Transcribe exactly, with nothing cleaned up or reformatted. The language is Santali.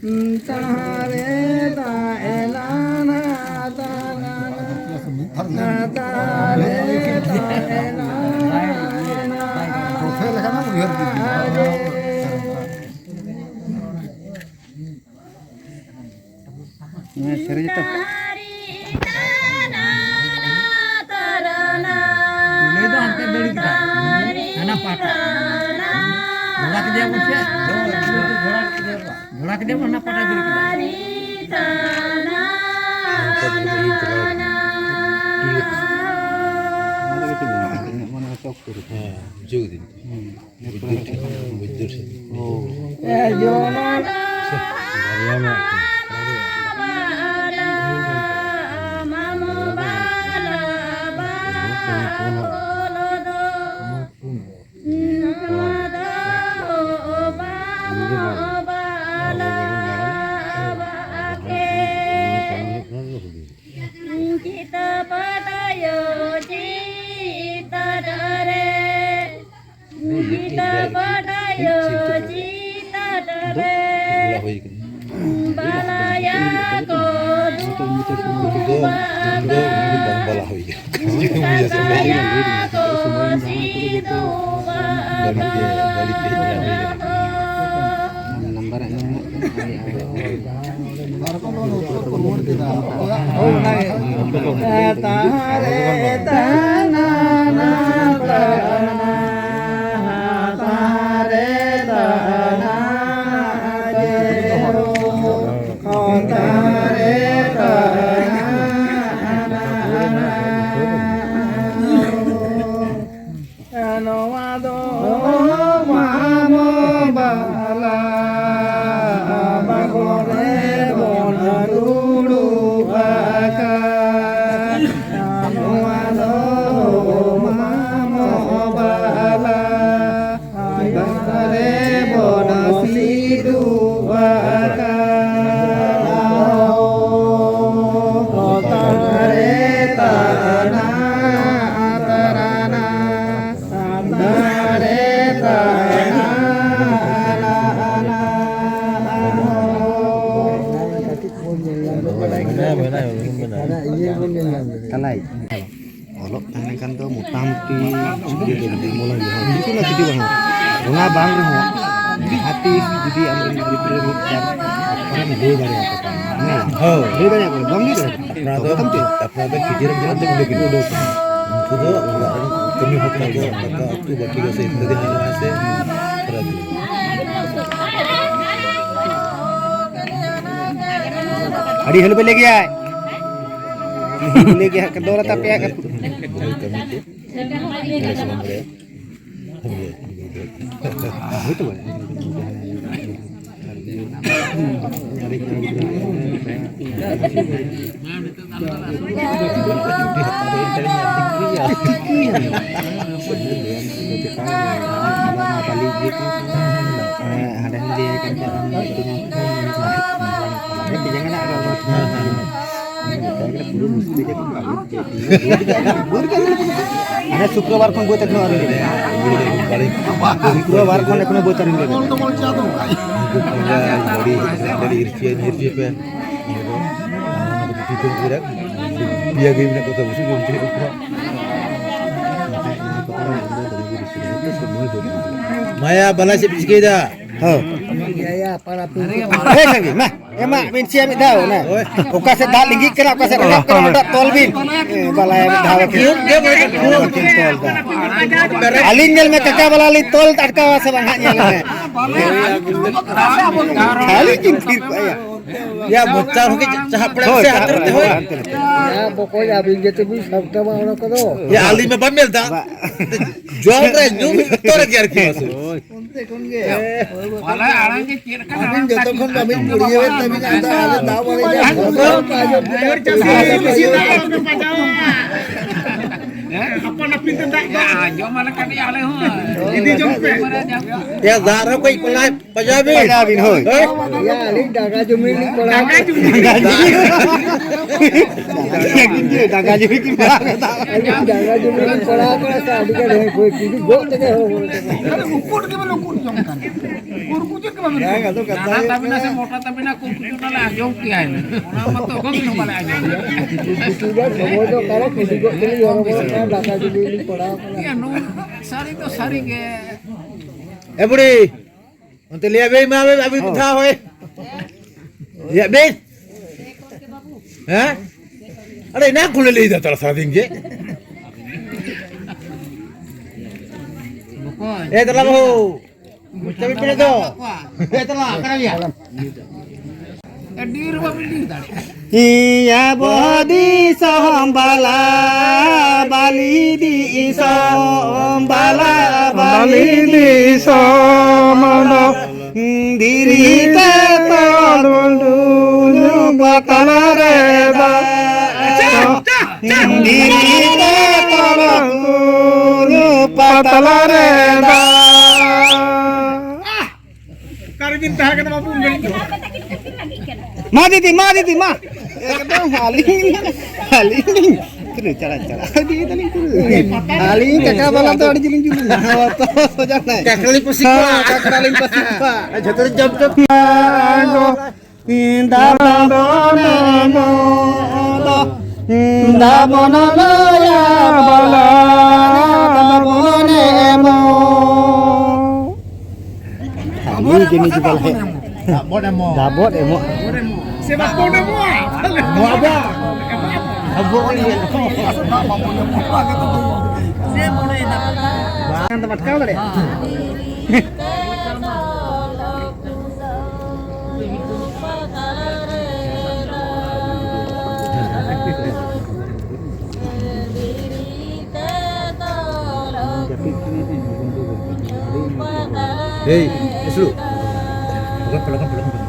ᱛᱟᱦᱟᱨᱮ ᱛᱟᱦᱮᱱᱟ, ᱛᱟᱦᱟᱨᱮ ᱛᱟᱦᱮᱱᱟ᱾ ᱜᱚᱴᱷᱮ ᱞᱮᱠᱟᱱᱟᱜ ᱩᱭᱦᱟᱹᱨ ᱫᱤᱥᱟᱹ᱾ ᱱᱚᱣᱟ ᱥᱮᱨᱮᱧ ᱛᱚ? ᱞᱟᱹᱭ ᱫᱚ ᱦᱟᱱᱛᱮ ᱫᱟᱹᱲ ᱠᱮᱫᱟ, ᱦᱟᱱᱟ ᱯᱟᱦᱴᱟ᱾ ᱡᱷᱚᱲᱟ ᱠᱮᱫᱮᱭᱟ ᱵᱚᱱ ᱥᱮ? ᱡᱷᱚᱲᱟ ᱠᱮᱫᱮᱭᱟ ᱵᱚᱱ᱾ ᱡᱷᱚᱲᱟ ᱠᱮᱫᱮᱭᱟ ᱵᱚᱱ, ᱦᱟᱱᱟ ᱯᱟᱦᱴᱟ ᱫᱟᱹᱲ ᱠᱮᱫᱟ᱾ ᱦᱮᱸ, ᱵᱩᱡᱷᱟᱹᱣ ᱠᱤᱫᱟᱹᱧ᱾ ᱦᱩᱸ᱾ ᱵᱩᱡᱷᱟᱹᱣ ᱴᱷᱤᱠ᱾ ᱵᱩᱡᱷᱟᱹᱣ ᱴᱷᱤᱠ᱾ ᱚ᱾ ᱵᱟᱨᱭᱟ ᱢᱮᱱᱟᱜ ᱠᱤᱱᱟ᱾ ᱪᱤᱛ ᱵᱟᱰᱟᱭᱚ ᱪᱤᱛ ᱰᱟᱦᱟᱨᱮ᱾ ᱪᱤᱛ ᱵᱟᱰᱟᱭᱚ ᱪᱤᱛ ᱰᱟᱦᱟᱨᱮ᱾ ᱵᱟᱞᱟᱭᱟ ᱠᱚ ᱫᱩᱠᱷ ᱵᱟᱞᱟ ᱦᱩᱭ ᱠᱟᱱᱟ᱾ ᱥᱟᱱᱛᱟᱲ ᱠᱚ ᱥᱤᱫᱩ ᱵᱟᱹᱱᱩᱜ ᱱᱟᱢᱵᱟᱨ ᱟᱹᱧ ᱢᱮ᱾ ᱛᱟᱦᱟᱨᱮ ᱛᱟᱦᱟᱱᱟ ᱛᱟᱦᱟᱱᱟ, ᱛᱟᱦᱟᱨᱮ ᱛᱟᱦᱟᱱᱟ ᱡᱮ ᱦᱳ, ᱛᱟᱦᱟᱨᱮ ᱛᱟᱦᱟᱱᱟ᱾ ᱱᱚᱣᱟ ᱫᱚ ᱢᱟᱢᱚ ᱵᱟᱞᱟ ᱵᱟᱜᱚᱲ ᱨᱮᱵᱚᱱ ᱫᱩᱲᱩᱵ ᱟᱠᱟᱱ᱾ ᱱᱚᱣᱟ ᱫᱚ ᱢᱟᱢᱚ ᱵᱟᱞᱟ ᱛᱟᱞᱟᱭ᱾ ᱚᱞᱚᱜ ᱛᱟᱦᱮᱸ ᱞᱮᱱᱠᱷᱟᱱ ᱫᱚ ᱢᱚᱴᱟᱢᱩᱴᱤ ᱤᱭᱟᱹ ᱫᱚ ᱡᱩᱫᱤ ᱢᱚᱞᱚᱝ ᱜᱮ ᱦᱚᱸ, ᱠᱤᱪᱷᱩ ᱱᱟ ᱠᱤᱪᱷᱩ ᱵᱟᱝ ᱦᱚᱸ᱾ ᱚᱱᱟ ᱵᱟᱝ ᱨᱮᱦᱚᱸ ᱡᱟᱦᱟᱸ ᱛᱤᱥ ᱡᱩᱫᱤ ᱟᱢᱨᱮᱱ ᱜᱤᱫᱽᱨᱟᱹ ᱢᱤᱫ ᱵᱟᱨ ᱚᱠᱟᱨᱮᱢ ᱞᱟᱹᱭ ᱫᱟᱲᱮᱭᱟᱠᱚ ᱠᱟᱱᱟ, ᱦᱮᱸ? ᱦᱳᱭ᱾ ᱞᱟᱹᱭ ᱫᱟᱲᱮᱭᱟᱠᱚ ᱠᱟᱱᱟ, ᱵᱟᱢ ᱞᱟᱹᱭ ᱫᱟᱲᱮᱭᱟᱠᱚ ᱠᱟᱱᱟ᱾ ᱟᱯᱱᱟᱨ ᱫᱚ, ᱛᱚᱵᱮ ᱠᱷᱟᱱ ᱪᱮᱫ? ᱟᱯᱱᱟᱨ ᱫᱚ ᱠᱷᱤᱡᱤᱨᱟᱹᱢ ᱡᱟᱦᱟᱸ ᱛᱮᱢ ᱩᱰᱩᱠ ᱮᱱᱟ᱾ ᱩᱱᱠᱩ ᱫᱚ ᱚᱲᱟᱜ ᱨᱮᱱ ᱠᱟᱹᱢᱤ ᱦᱚᱲ ᱠᱟᱱᱟ ᱠᱚ, ᱫᱟᱠᱟ ᱩᱛᱩ ᱵᱟᱹᱠᱤ ᱜᱮ ᱥᱮ ᱤᱱᱠᱟᱹ ᱫᱤᱱ ᱦᱟᱱᱟ ᱥᱮ ᱠᱷᱟᱨᱟᱯ ᱜᱮ᱾ ᱟᱹᱰᱤ ᱦᱟᱹᱞᱩ ᱵᱮᱞᱮ ᱜᱮᱭᱟᱭ᱾ ᱞᱟᱹᱭ ᱜᱮ ᱦᱟᱸᱜ ᱫᱚᱞ ᱟᱛᱟ ᱯᱮᱭᱟ ᱠᱟᱹᱴᱩᱵ᱾ ᱵᱩᱡᱷᱟᱹᱣ ᱠᱟᱹᱢᱤ ᱠᱚ᱾ ᱦᱳᱭ ᱛᱚ᱾ ᱦᱟᱸᱰᱮ ᱦᱚᱸ ᱞᱟᱹᱭᱟᱭ ᱠᱟᱱ ᱛᱟᱦᱮᱸᱫ, ᱦᱮᱸ, ᱦᱮᱸ᱾ ᱦᱟᱱᱮ ᱥᱩᱠᱨᱚᱵᱟᱨ ᱠᱷᱚᱱ ᱵᱟᱹᱫᱽ ᱮᱠᱷᱚᱱᱳ ᱟᱹᱣᱨᱤ ᱞᱮ ᱵᱮᱱᱟᱣᱟ᱾ ᱥᱩᱠᱨᱚᱵᱟᱨ ᱠᱷᱚᱱ ᱮᱠᱷᱚᱱᱳ ᱵᱟᱹᱫᱽ ᱟᱹᱣᱨᱤ ᱞᱮ ᱵᱮᱱᱟᱣᱟ᱾ ᱩᱱᱠᱩ ᱠᱚᱸᱰᱟ, ᱵᱟᱹᱲᱤ, ᱫᱟᱹᱞ ᱤᱨᱪᱤ, ᱤᱨᱪᱤ ᱯᱮ᱾ ᱚᱱᱟ ᱠᱚ ᱯᱤᱴᱷᱟᱹ ᱠᱚ ᱨᱮ ᱯᱮᱭᱟ ᱜᱮ ᱢᱮᱱᱟᱜ ᱠᱚ ᱛᱟᱵᱚᱱᱟ, ᱥᱩᱫᱷᱩ ᱚᱱᱛᱮ ᱠᱚ᱾ ᱢᱟᱭᱟ, ᱵᱟᱞᱟ ᱪᱮᱫ ᱯᱮ ᱪᱤᱠᱟᱹᱭᱮᱫᱟ? ᱦᱮᱸ᱾ ᱦᱮᱸ, ᱥᱟᱺᱜᱤᱧ, ᱢᱟ᱾ ᱮᱢᱟᱜ ᱵᱤᱱ ᱥᱮᱭᱟ ᱢᱤᱫ ᱫᱷᱟᱣ, ᱚᱱᱟ ᱚᱠᱟ ᱥᱮᱫ ᱫᱟᱜ ᱞᱤᱸᱜᱤᱜ ᱠᱟᱱᱟ, ᱚᱠᱟ ᱥᱮᱫ ᱨᱟᱠᱟᱵ ᱠᱟᱱᱟ, ᱚᱸᱰᱮ ᱛᱚᱞ ᱵᱤᱱ᱾ ᱦᱮᱸ, ᱵᱟᱞᱟᱭᱟ ᱢᱤᱫ ᱫᱷᱟᱣ ᱠᱟᱛᱮ᱾ ᱠᱷᱩᱵ ᱜᱮ ᱵᱟᱹᱲᱤᱡ, ᱠᱷᱩᱵ᱾ ᱛᱚᱞ ᱫᱟ᱾ ᱟᱹᱞᱤᱧ ᱧᱮᱞ ᱢᱮ, ᱠᱟᱠᱟ ᱵᱟᱞᱟ ᱞᱤᱧ ᱛᱚᱞ ᱟᱴᱠᱟᱣᱟ ᱥᱮ ᱵᱟᱝ ᱦᱟᱸᱜ, ᱧᱮᱞ ᱢᱮ᱾ ᱠᱷᱟᱹᱞᱤ ᱠᱤᱱ ᱛᱷᱤᱨ ᱠᱚᱜᱼᱟ ᱭᱟ᱾ ᱭᱟ, ᱢᱚᱪᱟ ᱦᱚᱸ ᱠᱤ ᱪᱟᱦᱟᱵ ᱯᱟᱲᱟᱜ ᱦᱳᱭ, ᱥᱮ ᱦᱟᱱᱛᱮ ᱱᱟᱛᱮ ᱦᱳᱭ᱾ ᱦᱳᱭ, ᱦᱟᱱᱛᱮ ᱱᱟᱛᱮ᱾ ᱭᱟ, ᱵᱚᱠᱚᱧ, ᱟᱹᱵᱤᱱ ᱜᱮᱛᱚ ᱵᱤᱱ ᱥᱟᱵ ᱪᱟᱵᱟ ᱚᱱᱟ ᱠᱚᱫᱚ᱾ ᱭᱟ, ᱟᱹᱞᱤᱧ ᱢᱟ ᱵᱟᱢ ᱧᱮᱞ ᱫᱟ᱾ ᱵᱟ᱾ ᱡᱚᱢ ᱨᱮ ᱧᱩ ᱡᱚᱛᱚ ᱨᱮᱜᱮ ᱟᱨᱠᱤ ᱢᱟᱥᱮ᱾ ᱦᱳᱭ᱾ ᱚᱱᱛᱮ ᱠᱷᱚᱱ ᱜᱮ᱾ ᱵᱟᱞᱟ ᱟᱲᱟᱝ ᱜᱮ ᱪᱮᱫ ᱞᱮᱠᱟ ᱟᱹᱵᱤᱱ ᱟᱲᱟᱝ ᱡᱚᱛᱚ ᱛᱟᱹᱵᱤᱱ ᱠᱷᱚᱱ ᱵᱟᱹᱵᱤᱱ ᱟᱸᱡᱚᱢ ᱯᱩᱲᱭᱟᱹᱣᱮᱫ ᱵᱟᱵᱟ᱾ ᱛᱟᱹᱵᱤᱱᱟ, ᱟᱫᱚ ᱟᱞᱮ ᱫᱟᱜ ᱵᱟᱞᱮ ᱧᱟᱢ ᱟᱸᱡᱚᱢ ᱠᱟᱫᱟ᱾ ᱵᱟᱵᱟ᱾ ᱟᱸᱡᱚᱢ ᱵᱟᱵᱟ᱾ ᱟᱸᱡᱚᱢ ᱵᱟᱵᱟ᱾ ᱦᱮᱸ? ᱟᱯᱟᱱ ᱟᱹᱯᱤᱱ ᱛᱮ ᱫᱟᱜ ᱫᱚ᱾ ᱟᱸᱡᱚᱢ ᱟᱞᱮ ᱠᱟᱹᱴᱤᱡ ᱟᱞᱮ ᱦᱚᱸ᱾ ᱤᱫᱤ ᱡᱚᱝ ᱯᱮ᱾ ᱭᱟ, ᱫᱟᱜ ᱨᱮ ᱠᱟᱹᱡ ᱯᱟᱸᱡᱟ ᱵᱤᱱ᱾ ᱯᱟᱸᱡᱟ ᱵᱤᱱ, ᱦᱳᱭ᱾ ᱦᱳᱭ᱾ ᱭᱟ, ᱟᱹᱞᱤᱧ ᱰᱟᱸᱜᱟ ᱡᱩᱢᱤ ᱞᱤᱧ ᱯᱟᱲᱟᱣ ᱠᱟᱱᱟ᱾ ᱰᱟᱸᱜᱟ ᱡᱩᱢᱤ᱾ ᱰᱟᱸᱜᱟ ᱡᱩᱢᱤ ᱠᱤᱱ ᱯᱟᱲᱟᱣ ᱠᱟᱱᱟ᱾ ᱟᱹᱞᱤᱧ ᱰᱟᱸᱜᱟ ᱡᱩᱢᱤ ᱞᱤᱧ ᱯᱟᱲᱟᱣ ᱠᱟᱱᱟ ᱥᱮ, ᱟᱹᱰᱤ ᱜᱟᱱ ᱦᱮᱸ, ᱦᱳᱭ, ᱠᱤᱱᱛᱩ ᱜᱚᱜ ᱛᱮᱜᱮ ᱦᱚᱲ ᱵᱚᱞᱚ ᱪᱟᱵᱟᱜ ᱠᱟᱱᱟ᱾ ᱩᱠᱩᱴ ᱜᱮᱵᱮᱱ ᱩᱠᱩᱴ ᱡᱚᱝ ᱠᱟᱱᱟ᱾ ᱠᱩᱨᱠᱩᱪᱟᱹ ᱜᱮ ᱵᱟᱵᱮᱱ ᱵᱟᱝ, ᱟᱫᱚ ᱠᱟᱛᱷᱟ ᱱᱟᱱᱟ ᱦᱩᱭᱩᱜ ᱛᱟᱵᱮᱱᱟ ᱠᱟᱱᱟ᱾ ᱥᱮ ᱢᱚᱴᱟ ᱛᱟᱵᱮᱱᱟ, ᱠᱩᱨᱠᱩᱪᱟᱹ ᱚᱱᱟ ᱞᱮ ᱟᱸᱡᱚᱢ ᱠᱮᱜᱼᱟ᱾ ᱚᱱᱟ ᱢᱟᱛᱚ ᱚᱠᱚᱭ ᱜᱮ ᱵᱟᱞᱮ ᱟᱸᱡᱚᱢ ᱠᱮᱜᱼᱟ᱾ ᱠᱩᱨᱠᱩᱪᱟᱹ ᱫᱚ ᱥᱚᱢᱚᱭ ᱫᱚ ᱚᱠᱟᱨᱮ ᱠᱩᱞᱤ ᱜᱚᱫ ᱠᱟᱹᱞᱤᱧ ᱦᱚᱲᱢᱚ ᱨᱮᱱᱟᱜ ᱫᱟᱠᱟ ᱡᱩᱫᱤ ᱞᱤᱧ ᱯᱟᱲᱟᱣ ᱠᱟᱱᱟ᱾ ᱤᱭᱟᱹ, ᱱᱚᱣᱟ ᱥᱟᱹᱨᱤ ᱫᱚ ᱥᱟᱹᱨᱤ ᱜᱮ᱾ ᱮ ᱵᱩᱲᱤ, ᱚᱱᱛᱮ ᱞᱟᱹᱭᱟ ᱵᱮᱱ ᱢᱟ, ᱟᱵᱮᱱ ᱦᱚᱸ᱾ ᱢᱤᱫ ᱫᱷᱟᱣ ᱦᱳᱭ᱾ ᱞᱟᱹᱭᱟ ᱵᱮᱱ᱾ ᱦᱮᱸ? ᱟᱨᱮ, ᱮᱱᱟᱝ ᱠᱷᱚᱱᱮ ᱞᱟᱹᱭ ᱫᱟ ᱛᱟᱨᱟ ᱥᱟᱨᱟᱫᱤᱱ ᱜᱮ᱾ ᱵᱚᱠᱚᱧ᱾ ᱮ, ᱫᱟᱞᱟ ᱵᱟᱹᱦᱩ᱾ ᱵᱩᱡᱽ ᱛᱟᱵᱮᱱ ᱯᱮ ᱫᱚ᱾ ᱮ, ᱫᱟᱞᱟ, ᱚᱠᱟᱨᱮ ᱢᱮᱭᱟ? ᱟᱹᱰᱤ ᱨᱮ ᱵᱟᱵᱤᱱ ᱰᱷᱮᱨ ᱫᱟᱲᱮᱭᱟᱜᱼᱟ᱾ ᱤᱭᱟ ᱵᱚ ᱫᱤᱥᱚᱢ ᱵᱟᱞᱟ, ᱵᱟᱞᱤ ᱫᱤᱥᱚᱢ ᱵᱟᱞᱟ, ᱵᱟᱞᱤ ᱫᱤᱥᱚᱢ ᱫᱚ᱾ ᱫᱷᱤᱨᱤ ᱛᱮ ᱛᱚᱞ ᱰᱩᱰᱩ ᱯᱟᱛᱟᱞ ᱨᱮ ᱫᱟᱜ᱾ ᱫᱷᱤᱨᱤ ᱛᱮ ᱛᱚᱞ ᱰᱩᱰᱩ ᱯᱟᱛᱟᱞ ᱨᱮ ᱫᱟᱜ᱾ ᱚᱠᱟᱨᱮᱵᱤᱱ ᱛᱟᱦᱮᱸ ᱠᱟᱱᱟ ᱵᱟᱹᱵᱩ, ᱩᱱ ᱜᱷᱟᱹᱲᱤᱡ ᱫᱚ? ᱢᱟ ᱫᱤᱫᱤ, ᱢᱟ ᱫᱤᱫᱤ, ᱢᱟ᱾ ᱮᱠᱫᱚᱢ ᱟᱹᱞᱤᱧ, ᱟᱹᱞᱤᱧ ᱞᱤᱧ ᱯᱩᱨᱟᱹ ᱪᱟᱞᱟᱜ, ᱪᱟᱞᱟᱜ ᱤᱫᱤ ᱠᱮᱫᱟᱞᱤᱧ ᱯᱩᱨᱟᱹ᱾ ᱟᱹᱞᱤᱧ ᱠᱟᱠᱲᱟ ᱵᱟᱞᱟ ᱫᱚ ᱟᱹᱰᱤ ᱡᱤᱞᱤᱧ ᱡᱤᱞᱤᱧ᱾ ᱦᱚᱸ, ᱛᱚ ᱥᱚᱡᱟ ᱱᱟᱭ᱾ ᱠᱟᱠᱲᱟ ᱞᱤᱧ ᱯᱟᱹᱥᱤ ᱠᱚᱣᱟ᱾ ᱦᱚᱸ, ᱠᱟᱠᱲᱟ ᱞᱤᱧ ᱯᱟᱹᱥᱤ ᱠᱚᱣᱟ᱾ ᱡᱷᱚᱛᱚ ᱞᱤᱧ ᱡᱚᱢ ᱦᱚᱪᱚ ᱠᱚᱣᱟ᱾ ᱫᱟᱵᱚᱱ ᱮᱢᱚᱜ ᱫᱚ, ᱫᱟᱵᱚᱱ ᱞᱟᱹᱭᱟ ᱵᱟᱞᱟ, ᱫᱟᱵᱚᱱ ᱮᱢᱚᱜ᱾ ᱦᱟᱹᱞᱤ ᱡᱤᱱᱤᱥ ᱵᱟᱞᱟ᱾ ᱫᱟᱵᱚᱱ ᱮᱢᱚᱜ᱾ ᱫᱟᱵᱚᱱ ᱮᱢᱚᱜ᱾ ᱥᱮ ᱵᱟᱵᱚᱱ ᱮᱢᱚᱜᱼᱟ? ᱮᱢᱚᱜ ᱟᱵᱚ᱾ ᱟᱵᱚ ᱵᱚᱱ ᱧᱮᱞ ᱠᱚᱣᱟ᱾ ᱵᱟᱝ ᱫᱚ ᱵᱟᱴᱠᱟᱣ ᱫᱟᱲᱮᱭᱟᱜᱼᱟ᱾ ᱮᱭ, ᱤᱥᱩ᱾ ᱞᱚᱜᱚᱱ ᱯᱮ, ᱞᱚᱜᱚᱱ ᱯᱮ, ᱞᱚᱜᱚᱱ ᱯᱮ᱾